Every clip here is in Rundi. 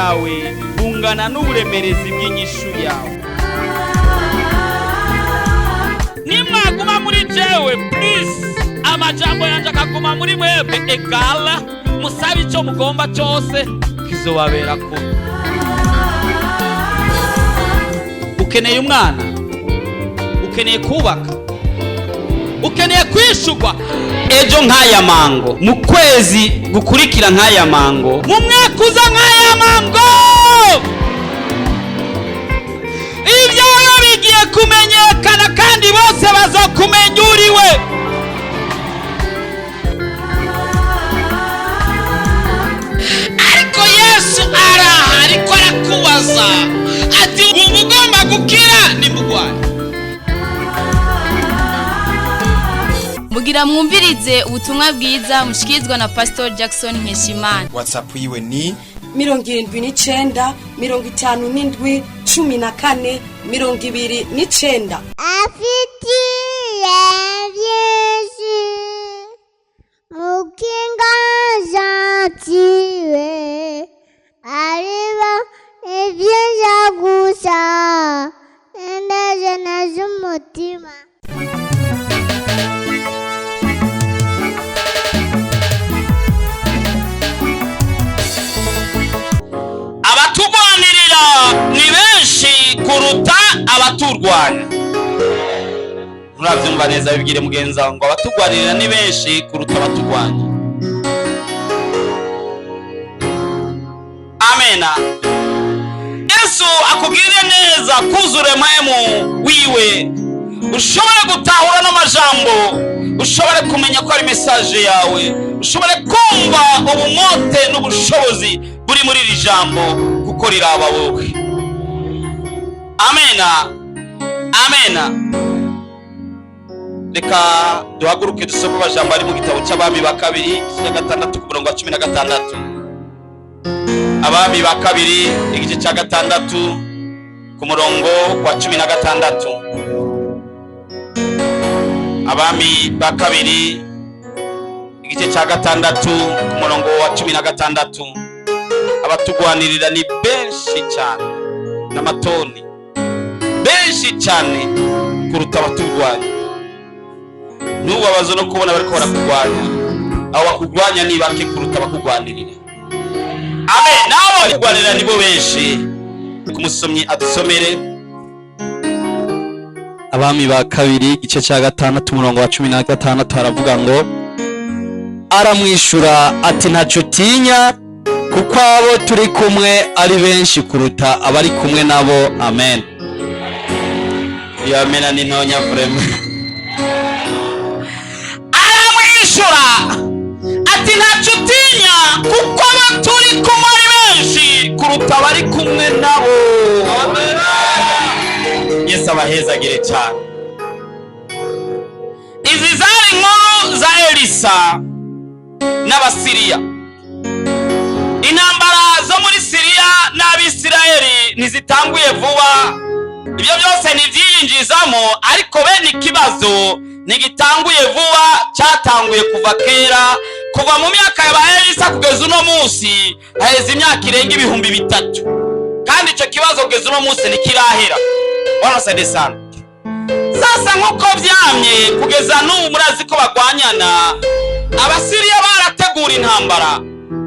bwawe bungana n'uburemerezi bw'inyishu yawe. Nimwaguma muri jewe, please, amajambo yanje akaguma muri mwebwe, egala musabe icyo mugomba cyose, kizobabera kubi. Ukeneye umwana, ukeneye kubaka, ukeneye kwishurwa ejo nk'aya mango, mu kwezi gukurikira nk'aya mango, mu mwaka uza nk'aya mango. Ibyawe bigiye kumenyekana kandi bose bazokumenya uriwe. Ariko Yesu araha, ariko arakubaza ati: "Wumva ugomba gukira nimugwaye?" Mugira mwumvirize ubutumwa bwiza mushikirizwa na Pastor Jackson Nkeshimana. WhatsApp yiwe ni 79 57 14 29. Afitiye byinshi mukinga gentile, ariba ibyiza gusa indajana z'umutima. Abatugwanirira ni benshi kuruta abaturwanya. Murabyumva neza? Bibwire mugenzi wawe ngo abatugwanirira ni benshi kuruta abaturwanya. Amena. Yesu akugirire neza, kuzure mpwemu wiwe, ushobore gutahura n'amajambo, ushobore kumenya ko ari message yawe, ushobore kumva ubumote n'ubushobozi buri muri iri jambo, kuko riraba wowe. Amena, amena. Reka duhaguruke dusome amajambo ari mu gitabo cy'Abami ba Kabiri, igice cya 6, ku murongo wa 16. Abami ba Kabiri, igice cya 6, ku murongo wa 16. Abami ba Kabiri, igice cya 6, ku murongo wa 16. Abatugwanirira ni benshi cyane n'amatoni, benshi cyane kuruta abaturwanya. Ntubabaze no kubona bariko barakurwanya. Abo bakurwanya ni bake kuruta abakugwanirira. Amen. Nabo bakugwanirira nibo benshi. Kumusomyi adusomere. Abami ba Kabiri, igice cya 6, umurongo wa 16, haravuga ngo: "Aramwishura ati: 'Ntacyo utinya, kuko abo turi kumwe ari benshi kuruta abari kumwe nabo.'" Amen. Iyo amena ni ntonya vraiment. Aramwishura ati: "Ntacyo utinya, kuko abo turi kumwe ari benshi kuruta abari kumwe nabo." Yesu abahezagire cyane. Izi zari inkuru za Elisa n'Abasiriya. Intambara zo muri Siriya n'Abisirayeli ntizitanguye vuba. Ibyo byose ntibyiyinjizamo, ariko bene ikibazo ntigitanguye vuba, cyatanguye kuva kera, kuva mu myaka ya ba Elisa kugeza uno munsi haheze imyaka irenga 3000, kandi icyo kibazo kugeza uno munsi ntikirahera. Wanasade sana. Sasa nk'uko byamye kugeza n'ubu, murazi ko bagwanyana. Abasiriya barategura intambara,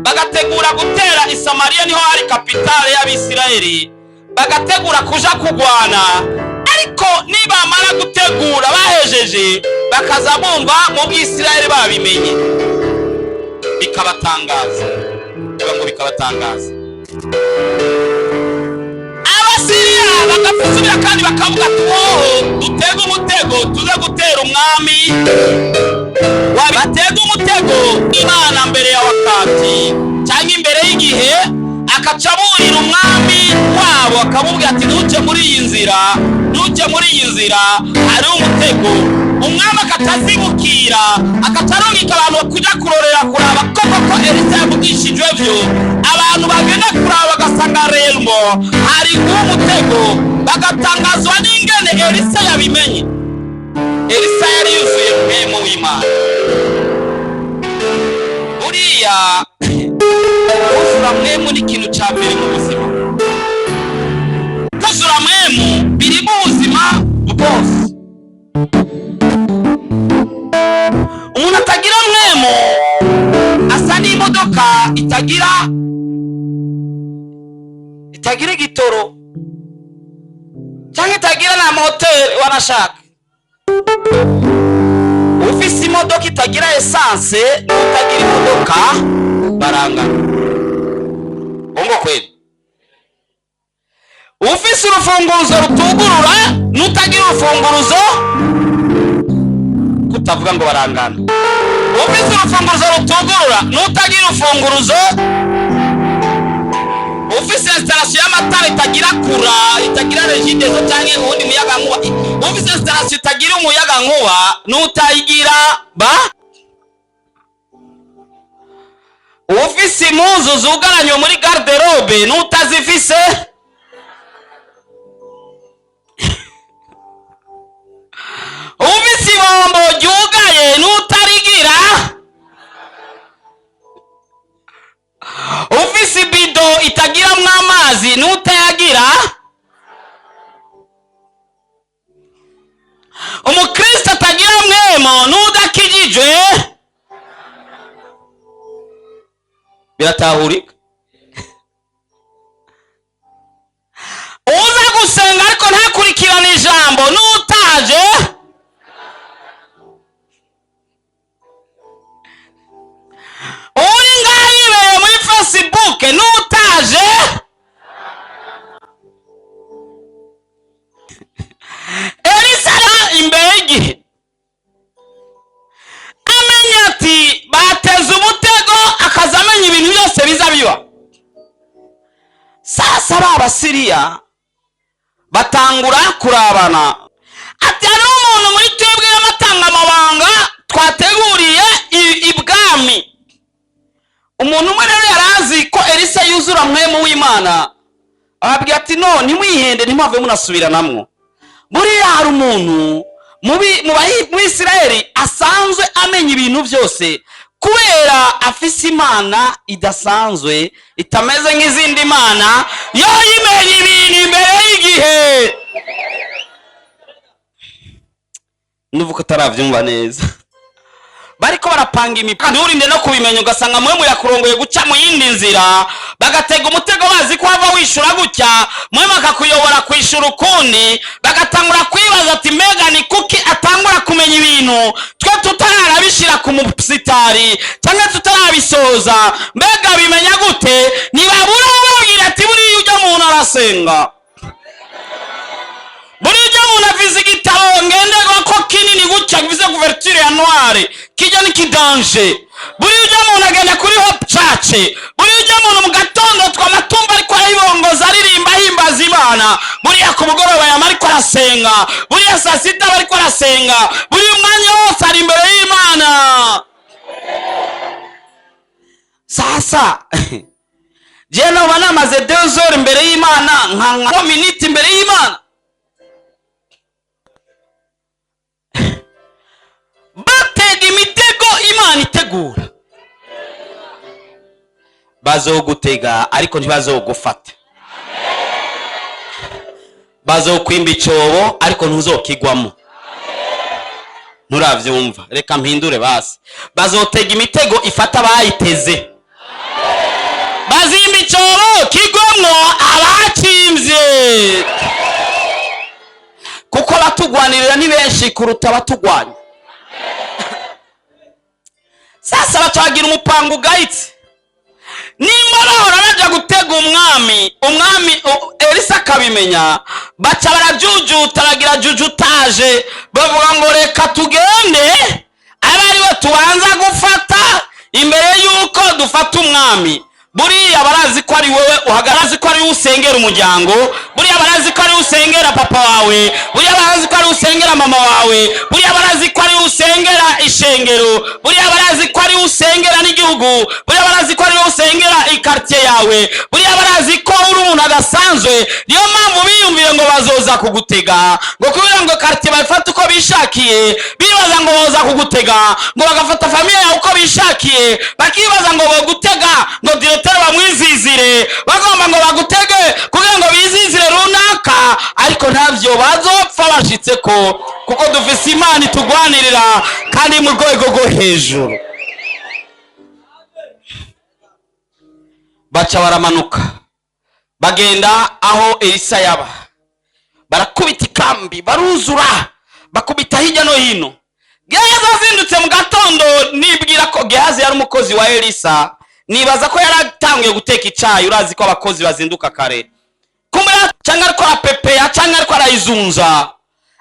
bagategura gutera Isamariya, niho hari capitale y'Abisirayeli, bagategura kuja kugwana. Ariko nibamara gutegura bahejeje, bakaza bumva mu Bwisirayeli babimenye, bikabatangaza. Bivuga ngo bikabatangaza. Abasiriya bagapfusubira kandi bakavuga ati: "Woho dutege umutego, tuze gutera umwami." Batega umutego Imana mbere ya wakati cyangwa imbere y'igihe, akaca aburira umwami wabo, akamubwira ati: "Ntuce muri iyi nzira, ntuce muri iyi nzira, hariho umutego." Umwami akaca azibukira, akaca arungika abantu kuja kurorera, kuraba ko koko Elisa yavugishijwe byo. Abantu bagenda kuraba, bagasanga remo hari umutego, bagatangazwa n'ingene Elisa yabimenye. Elisa yari yuzuye mpwemu w'Imana. Buriya kuzura Kuzura Mpwemu ni ikintu cya mbere mu buzima. Kuzura Mpwemu biri mu buzima bwose. Umuntu atagira Mpwemu asa n'imodoka itagira igitoro cyangwa itagira na moteri. Wanashaka ufise imodoka itagira essence n'utagira imodoka barangana. Ungo kweli, ufise urufunguruzo rutugurura n'utagira urufunguruzo, kutavuga ngo barangana. Ufise urufunguruzo rutugurura n'utagira urufunguruzo, ufise installation y'amatara itagira kura, itagira Regideso cyangwa uwundi muyaga nkuba, ufise installation itagira umuyaga nkuba n'utayigira, ba ufise impuzu zugaranywe muri garde-robe n'utazifise. Ufise ibombo ryugaye n'utarigira, ufise ibido itagiramwo amazi n'utayagira. Umukristo atagira Mpwemu n'udakijijwe biratahurika. Uza gusenga ariko ntakurikirane ijambo n'utaje, uri ngaho yibereye muri Facebook n'utaje. Elisa imbere y'igihe amenya ati bateze umutego, akaza amenya ibintu byose biza biba. Sasa ba Basiriya batangura kurabana, ati hariho umuntu muri twebwe y'amatanga amabanga twateguriye ibwami. Umuntu umwe rero yari azi ko Elisa yuzura Mpwemu w'Imana, ababwira ati: "No, ntimwihende, ntimuhave munasubiranamwo. Buriya hari umuntu mu Isirayeli asanzwe amenya ibintu byose, kubera afise Imana idasanzwe, itameze nk'izindi mana, yo imenya ibintu imbere y'igihe." Nuvuga utarabyumva neza, bariko barapanga imipanga, nturinde no kubimenya, ugasanga mwe muyakurongoye guca mu yindi nzira, bagatega umutego bazi ko wava wishura gutya, mwe bakakuyobora kwishura ukundi. Bagatangura kwibaza ati: "Mbega ni kuki atangura kumenya ibintu twe tutararabishira ku musitari cyangwa tutarabisoza? Mbega bimenya gute?" Ntibabura bababwira ati: "Buriya ujya muntu arasenga, buriya ujya muntu afise igitabo ngenderwa ko kinini gutya gifise couverture ya noire, kijya ni kidanje. Buriya ujya muntu agenda kuri Hope Church. Buriya ujya muntu mu gatondo twamatumba ariko arayibongoza, aririmba, ahimbaza Imana. Buriya ku mugoroba yama ariko arasenga. Buriya saa sita aba ariko arasenga. Buriya umwanya wose ari imbere y'Imana." Sasa jewe noba namaze 2 heures imbere y'Imana, nka minute imbere y'Imana, batega imitego Imana itegura. Bazogutega ariko ntibazogufata, bazokwimba icyobo ariko ntuzokigwamo. Nturabyumva? Reka mpindure basi: bazotega imitego ifata abayiteze, bazimba icyobo kigwamwo abacimbye, kuko abatugwanirira ni benshi kuruta abatugwanya. Sasa batagira umupango ugayitse. Nimba bahora bajya gutega umwami Elisa akabimenya, baca barajujuta, bagira jujutaje, bavuga ngo: "Reka tugende abe ariwe tubanza gufata imbere y'uko dufata umwami. Buriya barazi ko ari wowe uhagarara, azi ko ari wowe usengera umuryango. Buriya barazi ko ari wowe usengera papa wawe. Buriya barazi ko ari wowe usengera mama wawe. Buriya barazi ko ari wowe usengera ishengero. Buriya barazi ko ari wowe usengera n'igihugu. Buriya barazi ko ari wowe usengera ikaritiye yawe. Buriya barazi ko uri umuntu adasanzwe. Niyo mpamvu biyumviye ngo bazoza kugutega, ngo kugira ngo karitiye babifate uko bishakiye." bishakiye, bibaza ngo boza kugutega ngo bagafata famille yawe uko bishakiye, bakibaza ngo bogutega ngo directeur bamwizizire, bagomba ngo bagutege kugira ngo bizizire runaka, ariko ntavyo bazopfa bashitse ko, kuko dufise Imana itugwanirira kandi mu rwego rwo hejuru. Baca baramanuka bagenda aho Elisa yaba, barakubita ikambi, baruzura, bakubita hirya no hino. Gehazi azindutse mu gatondo, nibwira ko Gehazi yari umukozi wa Elisa, nibaza ko yari atangiye guteka icyayi. Urazi ko abakozi bazinduka kare, kumbura cyangwa ariko arapepeya cyangwa ariko arayizunza,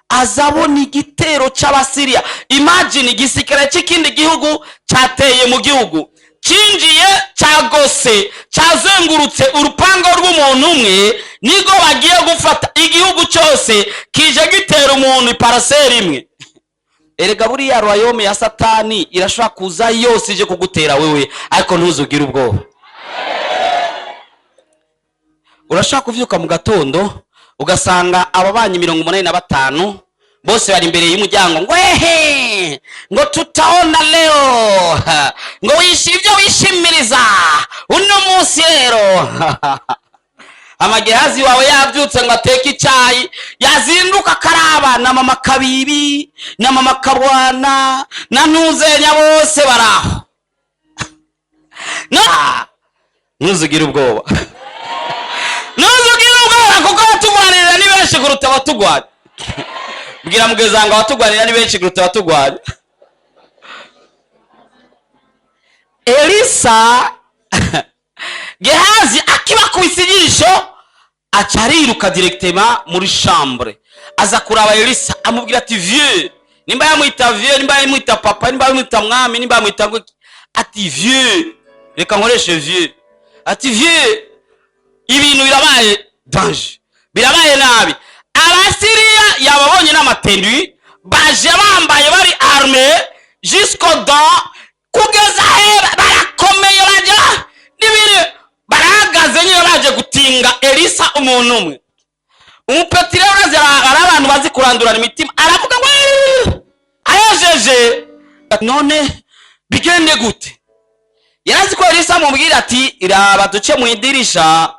azabona igitero cy'Abasiriya. Imagine, igisirikare cy'ikindi gihugu cyateye mu gihugu, cyinjiye, cyagose, cyazengurutse urupango rw'umuntu umwe, niko bagiye gufata igihugu cyose, kije gitera umuntu iparcelle imwe. Erega buriya royaume ya Satani irashobora kuza yose ije kugutera wewe, ariko ntuzugire ubwoba. Urashobora kuvyuka mu gatondo ugasanga ababanyi 85 bose bari imbere y'umuryango ngo ehe, ngo tutaona leo, ngo wishi ibyo wishimiriza uno munsi rero. Amagehazi wawe yabyutse ngo ateke icyayi, yazinduka akaraba na mama Kabibi na mama Kabwana na Ntuzenya bose baraho. No, ntuzugire ubwoba, ntuzugire ubwoba, kuko abatugwanirira ni benshi kuruta abatugwanya. Bwira mugenzi ngo abatugwanirira ni benshi kuruta abatugwanya. Elisa, Gehazi akibakubise ijisho, aca ariruka directement muri chambre, aza kuraba Elisa, amubwira ati: "Vieux", nimba yamwita vieux, nimba yamwita papa, nimba yamwita mwami, nimba yamwita ngo, ati: "Vieux", reka nkoreshe vieux, ati: "Vieux, ibintu birabaye danger, birabaye nabi. Abasiriya yababonye n'amatendu, baje bambaye, bari armé jusqu'aux dents, kugeza he barakomeye, baja n'ibiri, barahagaze nyine baje gutinga Elisa umuntu umwe." Umupeti rero, urazi hari abantu bazi kurandurana imitima, aravuga ngo: "Eee!" Ahejeje: "None bigende gute?" Yarazi ko Elisa amubwira ati: "Iraba duce mu idirisha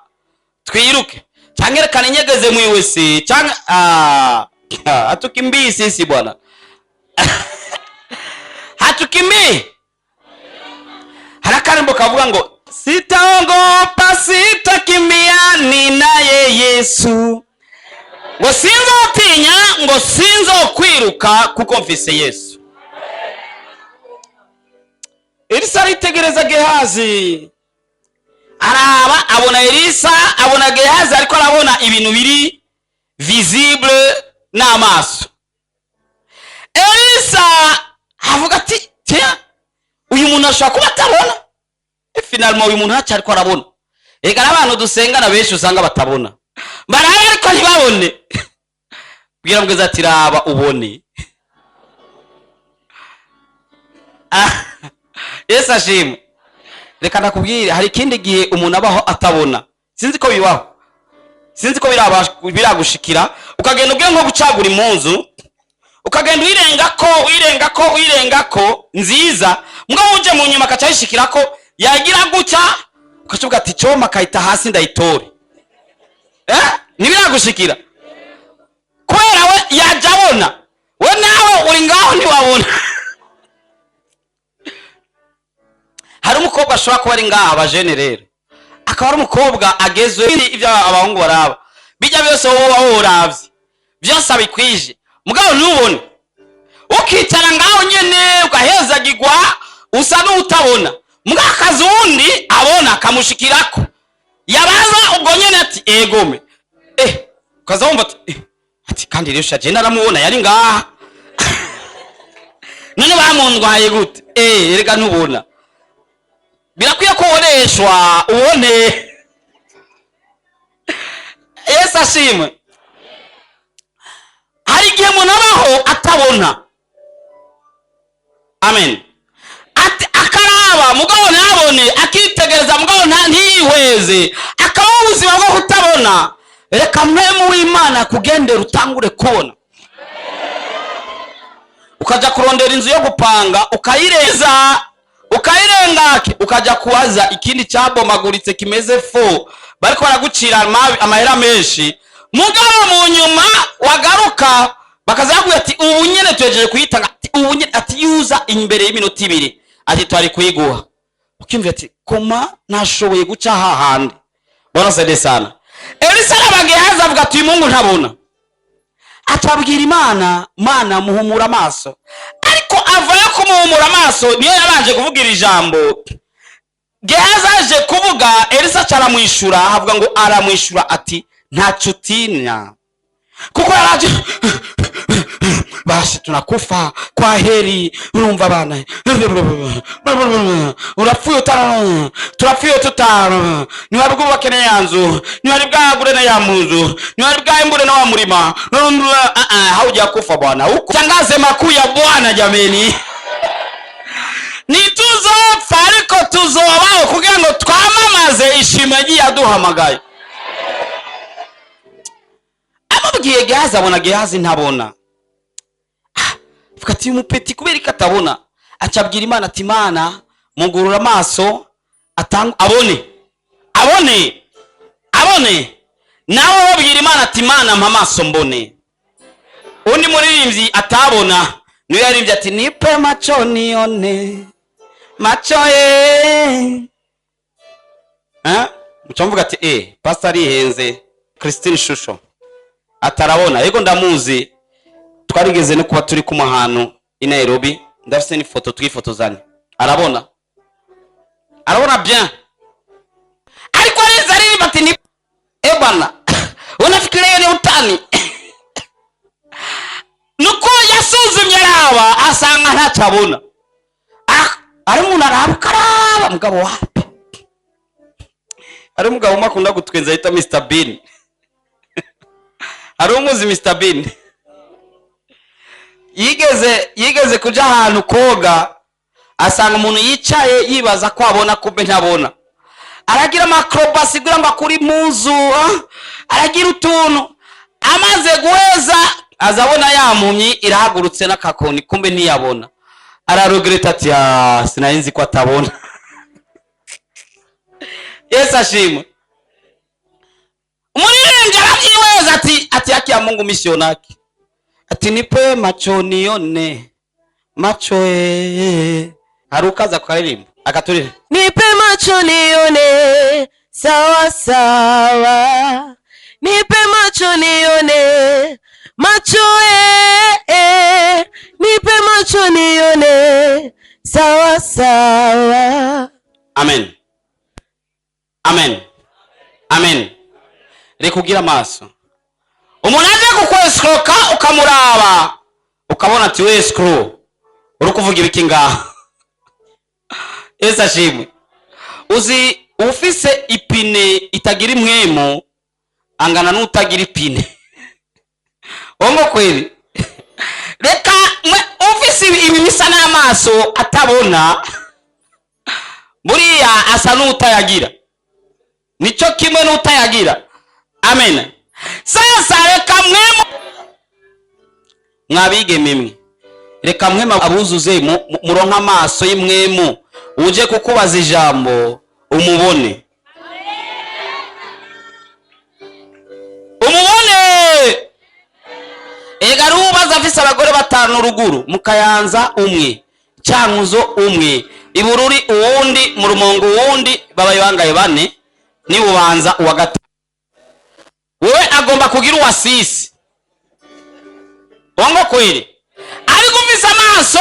twiruke, cyangwa reka inyegeze mu iwese, cyangwa hatukimbii sisi bwana, hatukimbii." Hari akarimbo kavuga ngo: "Sitaogopa, sitakimbia, ninaye Yesu", ngo sinzotinya, ngo sinzokwiruka, kuko mfise Yesu. Elisa aritegereza Gehazi, araba, abona Elisa, abona Gehazi, ariko arabona ibintu biri visible n'amaso. Elisa avuga ati: "Tia, uyu muntu ashobora kuba atabona." Finalement uyu muntu ntacyo ariko arabona. Reka n'abantu dusengana benshi usanga batabona, baraba ariko ntibabone. Bwira mbwiza ati: "Raba ubone." Ah, Yesu ashimwe. Reka ndakubwire, hari ikindi gihe umuntu abaho atabona. Sinzi ko bibaho, sinzi ko biragushikira, ukagenda ubwiye nko gucagura impuzu, ukagenda uyirenga ko, uyirenga ko, uyirenga ko nziza, mbwa uje mu nyuma akaca yishikira ko yagira gutya, ukacuvuga ati: "Coma akahita hasi ndayitore." Ntibiragushikira? Kubera we yaja abona, we nawe uri ngaho ntiwabona. Hari umukobwa ashobora kuba ari ngaha, abajene rero, akaba ari umukobwa agezwe ibyo abahungu baraba bijya byose, wowe uba woravye byose abikwije, mugabo ntubone, ukicara ngaho nyene ugahezagirwa, usa n'utabona. Mugabo akazi uwundi abona akamushikirako, yabaza ubwo nyene ati: "Egome." Ukaza wumva ati: "Ati kandi rero shaje naramubona yari ngaha, none bamundwaye gute?" Erega ntubona, birakwiye ko uboneshwa ubone. Yesu ashimwe. Hari igihe umuntu abaho atabona, amen, ati akaraba mugabo ntabone, akitegereza mugabo ntiyihweze, akabaho ubuzima bwo kutabona. Reka mpemu w'Imana kugendera, utangure kubona. Ukaja kurondera inzu yo gupanga, ukayireza, ukayirengake, ukaja kubaza ikindi cyabomaguritse kimeze fo, bariko baragucira amahera menshi. Mugabo mu nyuma wagaruka bakaza bakubwira ati: "Ubu nyene tuhejeje kuyitanga." Ati: "Ubu nyene." Ati: "Yuza imbere y'iminota 2." Ati: "Twari kuyiguha." Ukiyumvira ati: "Koma nashoboye guca hahandi." Bwana saidie sana. Elisa araba Gehazi, avuga ati: "Uyu mungu ntabona." Atabwira Imana: "Mana, muhumura amaso." Ariko avayo kumuhumura amaso, niyo yabanje kuvugira ijambo. Gehazi aje kuvuga, Elisa aca aramwishura. Avuga ngo aramwishura ati: "Ntacyo utinya." Kuko yaraje: "Basi tunakufa kwa heri, urumva abana urapfuye utara, turapfuye tutara, ntiwari bwubake na ya nzu, ntiwari bwagure na ya muzu, ntiwari bwahimbure na wa murima. Haujakufa bwana, huko tangaze makuu ya Bwana. Jameni, ntituzopfa ariko tuzobaho kugira ngo twamamaze ishimwe ry'iyaduhamagaye." Amubwiye Gehazi, abona Gehazi ntabona. Avuga ati: "Umupeti kubera ko atabona." Aca abwira Imana ati: "Imana, mugurura amaso atanga abone, abone, abone." Nawe babwira Imana ati: "Imana, mpa amaso mbone." Undi muririmbyi atabona niwe yaririmbye ati: "Nipe macho nione macho ye." Eh, muca mvuga ati: "Eh, pastor arihenze." Christine Shusho atarabona, yego, ndamuzi, twarigeze no kuba turi kumwe ahantu i Nairobi, ndafise n'ifoto twifotozanye. Arabona, arabona bien, ariko arize aririmba ati: "Ni eh bwana, unafikiria hiyo ni utani?" Nuko yasuzumye, araba, asanga ntacyo abona. Ah, ari umuntu araba, ukaraba mugabo wapi. Hari umugabo umwe akunda gutwenza yitwa Mr Bean. Hari umuzi Mr Bean? Yigeze kuja ahantu koga, asanga umuntu yicaye yibaza ko abona, kumbe ntabona. Aragira ama acrobatie kugira ngo akure impuzu, ah, aragira utuntu. Amaze guheza, azabona ya mpumyi irahagurutse n'akakoni, kumbe ntiyabona. Araregreta ati: "Ah, sinari nzi ko atabona." Yesu ashimwe. Umuririmbyi arabyihweza ati: "Haki ya Mungu misionaki." Ati: "Nipe macho nione macho." Hari ukaza kukaririmba akaturira. Nipe macho nione sawa sawa, nipe macho nione macho nipe macho nione sawa sawa. Amen, amen, amen. Reka ugira amaso, umuntu aje kukwesikoka, ukamuraba ukabona ati: "We escroc, uri kuvuga ibiki ngaha?" Yesu ashimwe. Uzi ufise ipine itagira impwemu angana n'utagira ipine. Wongo kweli. Reka ufise ibi bisa n'amaso atabona, buriya asa n'utayagira, nicyo kimwe n'utayagira. Amen. Sasa reka mwemu mwabigeme mwe, reka mwema abuzuze, muronke amaso y'imwemu, uje kukubaza ijambo umubone, umubone. Ega rubaza afise abagore batanu ruguru mu Kayanza, umwe Cyankuzo, umwe Ibururi, uwundi mu Rumongo, uwundi, babaye bangaye? Bane. Nibubanza uwa gatanu, wewe agomba kugira uwasisi. Wongo kweli. Ariko ufise amaso,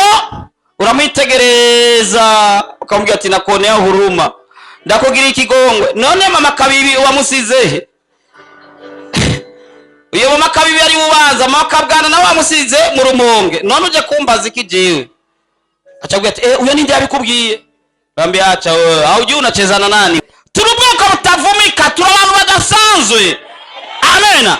uramwitegereza ukamubwira ati: "Nakuonea huruma, ndakugira ikigongwe." None mama Kabibi wamusizehe? Uyo mama Kabibi ari bubanza, mama Kabwana nawe wamusize mu Rumonge, none uje kumbaza iki jewe? Acabwira ati: "Eh, uyo ninde yabikubwiye?" Bambi acha wewe, haujui unachezana nani. Turi ubwoko butavumika, turi abantu badasanzwe. Amena.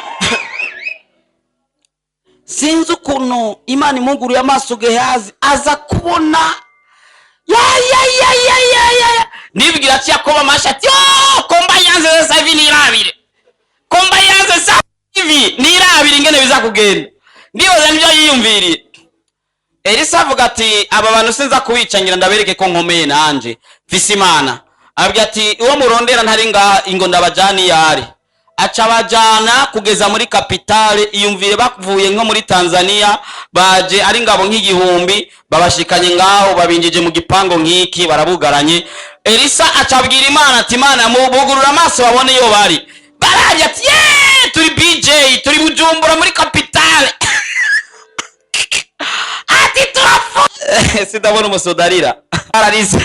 Sinzi ukuntu Imana imuguruye amaso Gehazi aza kubona ya ya ya ya ya ya ya. Nibwira ati yakoba amashi ati: "Oh, komba yanze sasa hivi nirabire, komba yanze sasa hivi nirabire ingene bizakugenda." Ndibaza nibyo yiyumviriye. Elisa avuga ati: "Aba bantu sinza kubica, ngira ndabereke ko nkomeye nanje mfise Imana." Ababwira ati: "Uwo murondera ntari ngaha, ingo ndabajana iyo ari." Aca abajana kugeza muri capitale. Iyumvire, bavuye nko muri Tanzania, baje ari ingabo nk'igihumbi, babashikanye ngaho, babinjije mu gipango nk'iki, barabugaranye. Elisa aca abwira Imana ati: "Imana, bugurura amaso babone iyo bari." Barabye ati: "Ye, turi BJ, turi Bujumbura muri capitale." Ati: "Turapfa." Sindabona umusoda arira, ararize.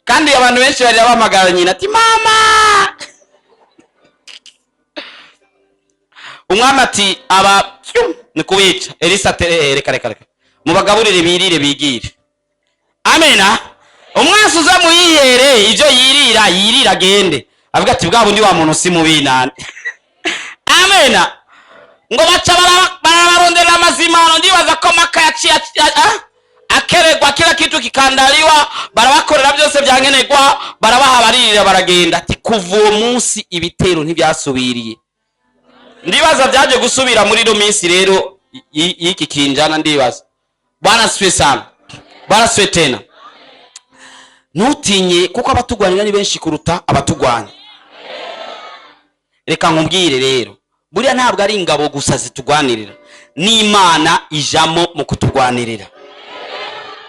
Kandi abantu benshi barira bahamagara nyina ati: "Mama." Umwami ati: "Aba ni kubica." Elisa ati: "Eh, reka, reka, reka, mubagaburire birire bigire." Amena. Umwansi uza muyihere ibyo yirira, yirira agende avuga ati: "Bwa bundi wa muntu si mubi nane." Amena. Ngo baca barabarondera amazimano. Ndibaza ko maka yaciye akeregwa, kila kitu kikandaliwa, barabakorera byose byankenerwa, barabaha, baririra, baragenda. Ati kuva uwo munsi ibitero ntibyasubiriye. Ndibaza byaje gusubira muri ino minsi rero y'iki kinjana. Ndibaza. Bwana asifiwe sana, Bwana asifiwe tena. Ntutinye, kuko abatugwanira ni benshi kuruta abatugwanya. Reka nkubwire rero, buriya ntabwo ari ingabo gusa zitugwanirira, n'Imana ijamo mu kutugwanirira.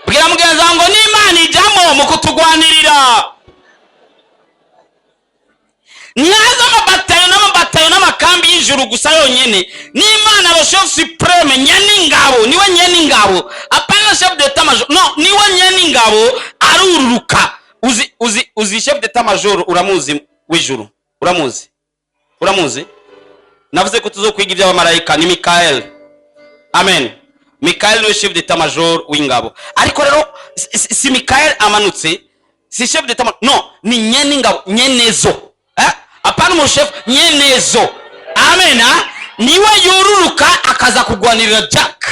Bwira mugenzi wawe ngo: "N'Imana ijamo mu kutugwanirira." Ntihaza amabatayo n'amabatayo n'amakambi y'ijuru gusa yonyene, n'Imana, le chef suprême, nyen'ingabo, niwe nyen'ingabo, apana chef d'état major, no, niwe nyen'ingabo, arururuka. Uzi chef d'état major? Uramuzi w'ijuru? Uramuzi? Uramuzi? Navuze ko tuzokwiga iby'abamarayika. Ni Mikael. Amen. Mikael niwe chef d'état major w'ingabo. Ariko rero si Mikael amanutse, si chef d'état major, no, ni nyen'ingabo, nyenezo, eh? Apana umushefu, nyenezo. Amen. Ah? Niwe yururuka akaza kugwanirira Jack.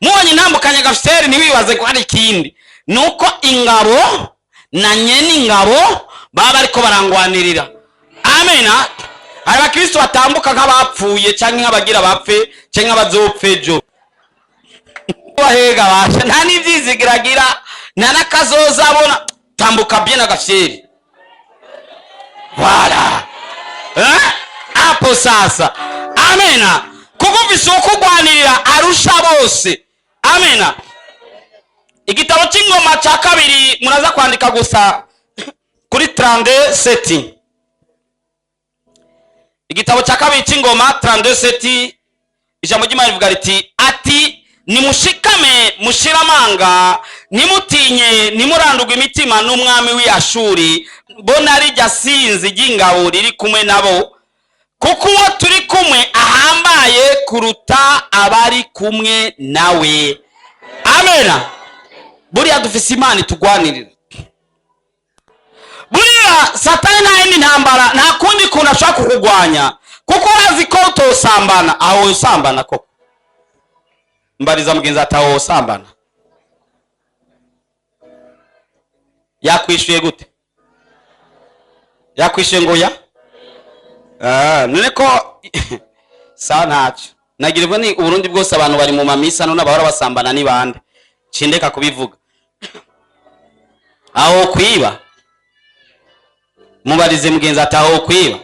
Mubonye intambukanye gafiseri, ntiwibaze ko hari ikindi, nuko ingabo na nyene ingabo baba bariko barangwanirira. Amena. Hari abakristo batambuka nk'abapfuye, canke nk'abagira bapfe, canke nk'abazopfa ejo. Bahega basha, nta n'ivyizigiragira, nta n'akazoza abona. Tambuka bien agafyeri. Voilà. Eh? Hapo sasa. Amena. Kuko ufise ukugwanirira arusha bose. Amena. Igitabo cy'Ingoma cya kabiri, muraza kwandika gusa kuri 32 sept. Igitabo cya kabiri cy'Ingoma 32 sept, ijambo ry'Imana rivuga riti, ati: "Nimushikame mushire amanga, ntimutinye, ntimurandurwe imitima n'umwami w'Iyashuri bona rijya sinzi ry'ingabo riri kumwe nabo, kuko uwo turi kumwe ahambaye kuruta abari kumwe nawe." Amena. Buriya dufise Imana itugwanirira. Buriya Satani nta yindi ntambara, nta kundi kuntu ashobora kukugwanya, kuko urazi ko utosambana. Aho usambana koko? Mbariza mugenzi ati: "Aho usambana?" Yakwishyuye gute? Yakwishyuye ngo ya. Ah, none ko sawa, ntacyo nagira. Ubwo ni Uburundi bwose abantu bari mu mamisa, none abahora basambana ni bande? Cindeka kubivuga. Aho kwiba? Mubarize mugenzi ati: "Aho kwiba?"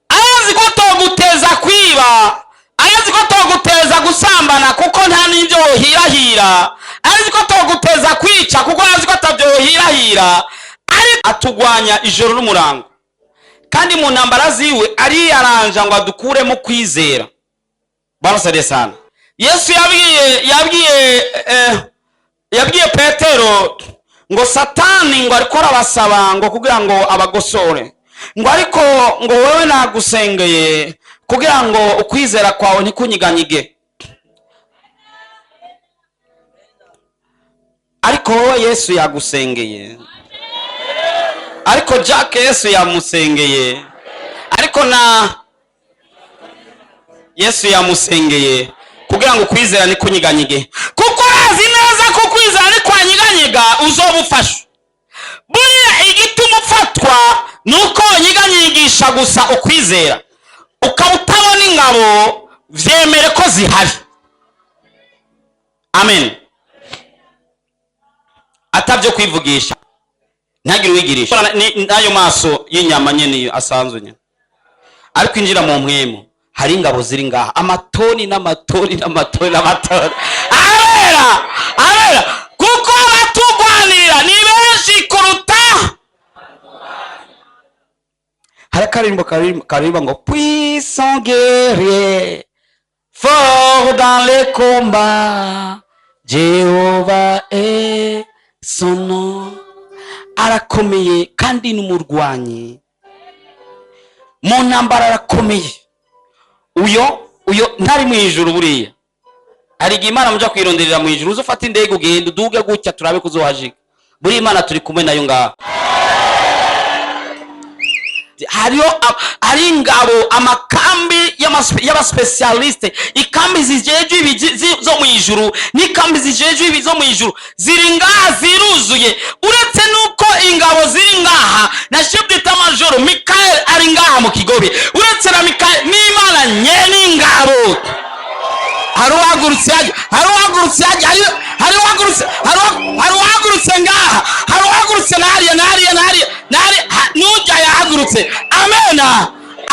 Arazi ko toguteza kwiba, arazi ko toguteza gusambana, kuko nta n'ibyo wohirahira. Arazi ko toguteza kwica, kuko arazi ko atabyo wohirahira. Ariko atugwanya ijoro n'umurango, kandi mu ntambara ziwe ariyaranja ngo adukuremo kwizera. Barasariye sana. Yesu yabwiye Petero ngo Satani ngo ariko arabasaba ngo kugira ngo abagosore, ngo ariko ngo wowe nagusengeye kugira ngo ukwizera kwawe ntikunyiganyige. Ariko wowe Yesu yagusengeye, ariko Jack Yesu yamusengeye, ariko na Yesu yamusengeye kugira ngo ukwizera ntikunyiganyige, kuko arazi neza ko ukwizera nikwanyiganyega uzoba ufashwe. Buriya igituma ufatwa ni uko wanyiganyigisha gusa ukwizera, ukaba utabona ingabo. Vyemere ko zihari. Amen. Atabyo kwivugisha, ntagire uwigirisha. N'ayo maso y'inyama nyene iyo asanzwe nyene, ariko injira mu mpwemu, hari ingabo ziri ngaha, amatoni n'amatoni n'amatoni n'amatoni. Arera, arera, kuko abatugwanirira ni benshi kuruta. Hari akaririmbo karirimba ngo: "Puissant guerrier, fort dans les combats, Jéhovah est son nom." Arakomeye kandi ni umurwanyi mu ntambara, arakomeye. Uyo ntari mu ijuru. Buriya hari igihe Imana muja kwironderera mu ijuru. Uza ufata indege, ugenda uduge gutya, turabe kuzohashika. Buriya Imana turi kumwe nayo ngaha. Hariho hari ingabo, amakambi y'abaspécialistes, ikambi zijejwe ibi zo mu ijuru n'ikambi zijejwe ibi zo mu ijuru ziri ngaha, ziruzuye. Uretse nuko ingabo ziri ngaha na chef d'état-major Mikael ari ngaha mu Kigobe, uretse na Mikael n'Imana nyene ingabo. Hari uhagurutse hajya, hari uhagurutse hajya, hari uhagurutse, hari uhagurutse ngaha, hari uhagurutse na hariya, na hariya, na hariya, na hariya, n'ujya yahagurutse. Amena,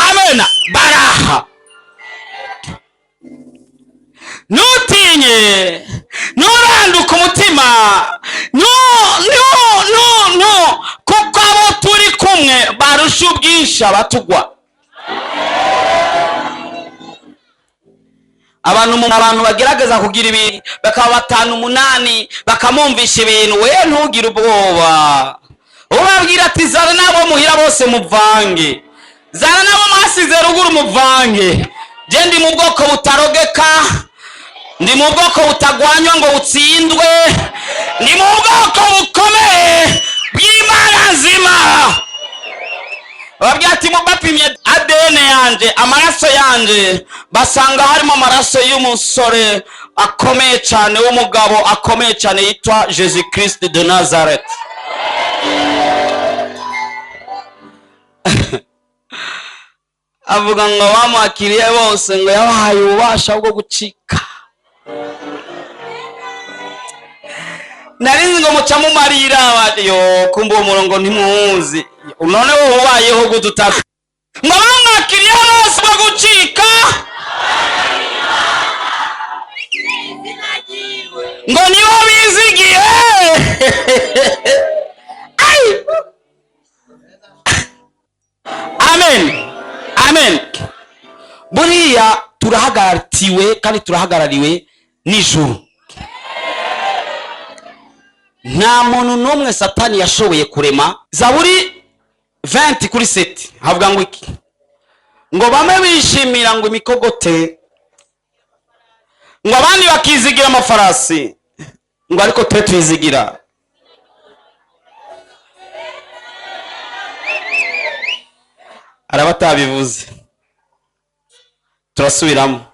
amena. Baraha. Ntutinye, nturanduke umutima, no, no, no, no, kuko abo turi kumwe barusha ubwinshi abatugwa. Abantu abantu bagerageza kugira ibintu, bakaba batanu, umunani, bakamwumvisha ibintu. We ntugire ubwoba, ubabwira ati: "Zana n'abo muhira bose muvange, zana n'abo mwasize ruguru muvange. Je ndi mu bwoko butarogeka, ndi mu bwoko butagwanywa ngo butsindwe, ndi mu bwoko bukomeye bw'Imana nzima." Babwira ati bapimye ADN yanje, amaraso yanje, basanga harimo amaraso y'umusore akomeye cyane, w'umugabo akomeye cyane yitwa Jésus Christ de Nazareth. Avuga ngo bamwakiriye bose, ngo yabahaye ububasha bwo gucika. Nari nzi ngo muca mumarira yo kumva uwo murongo ntimuwuzi. None wowe ubayeho gute utatu ngo bamwakiriye bose bwo gucika, ngo nibo bizigiye? Ai! Amen, amen. Buriya turahagaratiwe kandi turahagarariwe n'ijuru. Nta muntu n'umwe Satani yashoboye kurema. Zaburi 20 kuri 7 havuga ngo iki? Ngo bamwe bishimira ngo imikogote, ngo abandi bakizigira amafarasi, ngo ariko twe twizigira. Araba atabivuze, turasubiramo: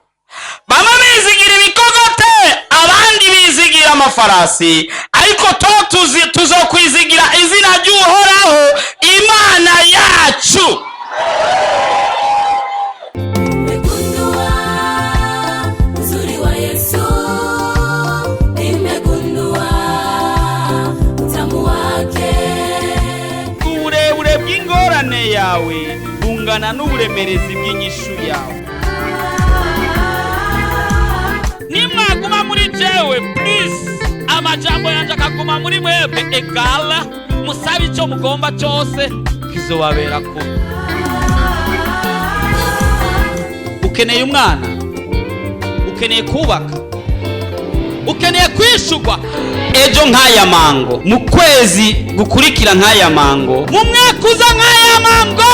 bamwe bizigira imikogote, abandi bizigira amafarasi, ariko to tuzi tuzokwizigira izina ry'Uhoraho Imana yacu. Nimegundua uzuri wa Yesu, nimegundua utamu wake. Uburebure bw'ingorane yawe bungana n'uburemerezi bw'inyishu yawe. Nimwaguma muri jewe, please, amajambo yanjye akaguma muri mwebwe, egala musabe icyo mugomba cyose, kizobabera kuba. Ukeneye umwana, ukeneye kubaka, ukeneye kwishurwa ejo nk'aya mango, mu kwezi gukurikira nk'aya mango, mu mwaka uza nk'aya mango,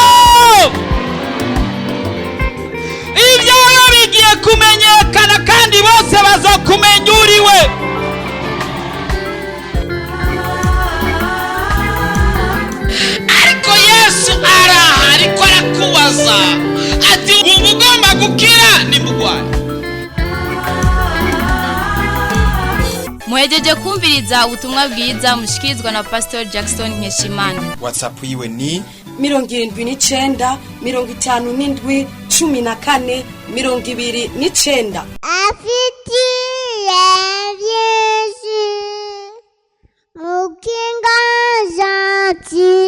ibyawe bigiye kumenyekana kandi bose bazokumenya uriwe. Ariko Yesu araha, ariko arakubaza ati: "Wumva ugomba gukira nimugwaye?" Muhejeje kumviriza ubutumwa bwiza mushikirizwa na Pastor Jackson Nkeshimana. WhatsApp yiwe ni 79 57 14 29. Afitiye byinshi, Mukinga gentil.